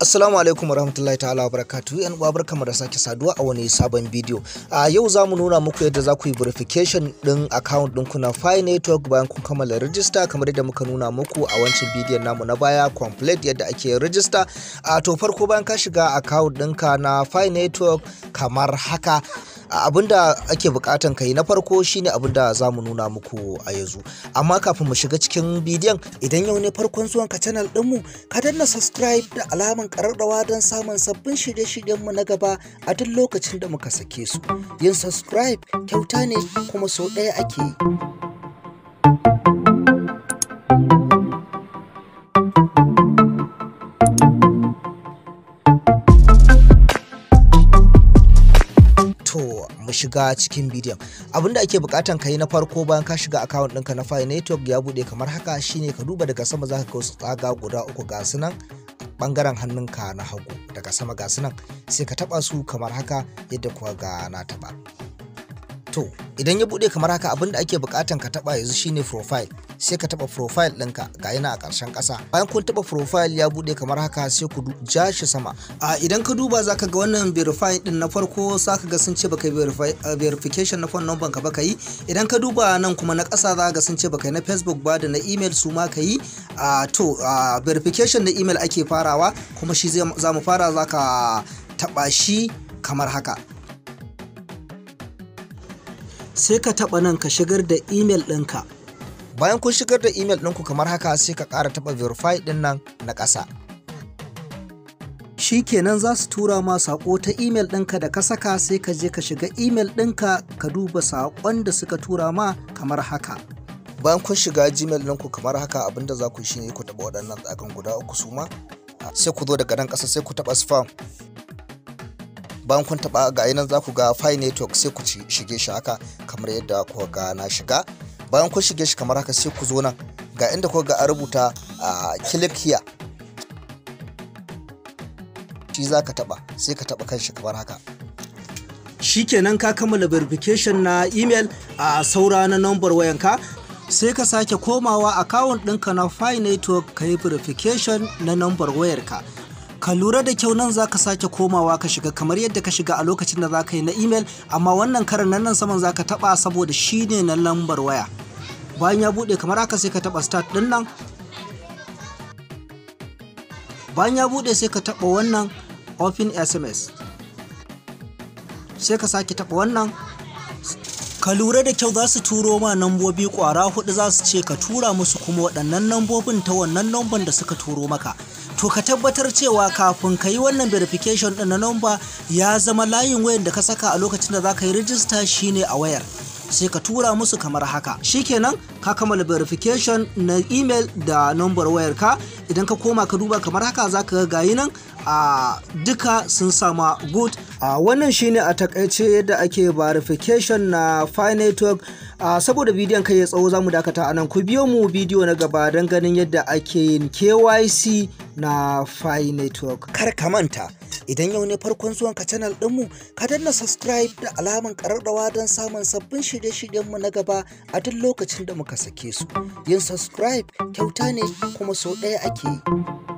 Assalamu alaikum warahmatullahi ta'ala wabarakatuhu. Yan uwa, barkamu da sake saduwa a wani sabon bidiyo. A yau za mu nuna muku yadda za ku yi verification din account ɗinku na Pi Network bayan kun kammala register, kamar yadda muka nuna muku a wancan bidiyon namu na baya complete yadda ake register. A to farko, bayan ka shiga account ɗinka na Pi Network kamar haka, abinda ake bukatan ka yi na farko shine abinda za mu nuna muku a yanzu. Amma kafin mu shiga cikin bidiyon, idan yau ne farkon zuwan ka channel ɗinmu, ka danna subscribe da alaman ƙararrawa don samun sabbin shirye-shiryenmu na gaba a duk lokacin da muka sake su. Yin subscribe kyauta ne, kuma sau ɗaya ake yi. To, mu shiga cikin bidiyon. Abinda ake bukatan ka yi na farko bayan ka shiga account ɗinka na Pi Network ya buɗe kamar haka shine ka duba daga sama, zaka ga wasu tsaga guda uku, ga su nan bangaren hannunka na hagu daga sama, ga su nan, sai ka taba su kamar haka yadda kuwa ga na taba. To, idan ya bude kamar haka, abinda ake bukatan ka taba yanzu shine profile. Sai ka taba profile ɗinka, ga yana a ƙarshen ƙasa. Bayan kun taba profile ya bude kamar haka, sai ku ja shi sama. A idan ka duba, zaka ga wannan verify din na farko, zaka ga sun ce baka verification na phone number ka ba, ka yi. Idan ka duba nan kuma na ƙasa, zaka ga sun ce baka yi na Facebook ba da na email, su ma ka yi. A to, verification na email ake farawa, kuma shi za mu fara. Zaka taba shi kamar haka, sai ka taɓa nan ka shigar da email ɗinka. Bayan kun shigar da email ɗinku kamar haka, sai ka ƙara taɓa verify ɗin nan na ƙasa. Shi kenan, za su tura ma saƙo ta email ɗinka da ka saka. Sai ka je ka shiga email ɗinka ka duba saƙon da suka tura ma kamar haka. Bayan kun shiga Gmail ɗinku kamar haka, abinda za ku yi shine ku taɓa waɗannan tsakan guda uku su ma, sai ku zo daga nan ƙasa, sai ku taɓa spam. Bayan kun taba, ga nan za ku ga Pi Network, sai ku shige shi haka kamar yadda kuka ga na shiga. Bayan kun shige shi kamar haka, sai ku zo nan ga inda kuka ga a rubuta "click here". Shi za ka taba, sai ka taba kanshi kamar haka. Shikenan, ka kammala verification na email, a saura na number wayanka. Sai ka sake komawa account ɗinka na Pi Network ka yi verification na number wayarka. Ka lura da kyau, nan za ka sake komawa ka shiga kamar yadda ka shiga a lokacin da za ka yi na email, amma wannan karan nan nan saman za ka taba saboda shi ne na lambar waya. Bayan ya bude kamar haka, sai ka taba start din nan. Bayan ya bude, sai ka taba wannan open SMS, sai ka sake taba wannan. Ka lura da kyau, za su turo ma nambobi kwara hudu, za su ce ka tura musu kuma waɗannan nambobin ta wannan namban da suka turo maka. To, ka tabbatar cewa kafin ka yi wannan verification ɗin na number, ya zama layin wayan da ka saka a lokacin da za ka yi rijista shine a wayar. Sai ka tura musu kamar haka. Shikenan, ka kammala verification na email da number wayar ka. Idan ka koma ka duba kamar haka, za ka ga gayi nan a duka sun sama good. A wannan shine a takaice yadda ake verification na Pi Network. Saboda bidiyon kai ya tsawo, zamu dakata a nan. Ku biyo mu bidiyo na gaba don ganin yadda ake yin KYC na Pi Network. Kar ka manta, idan yau ne farkon zuwan ka channel ɗinmu, ka danna subscribe da alaman ƙararrawa don samun sabbin shirye-shiryenmu na gaba a duk lokacin da muka sake su. Yin subscribe kyauta ne, kuma sau ɗaya ake yi.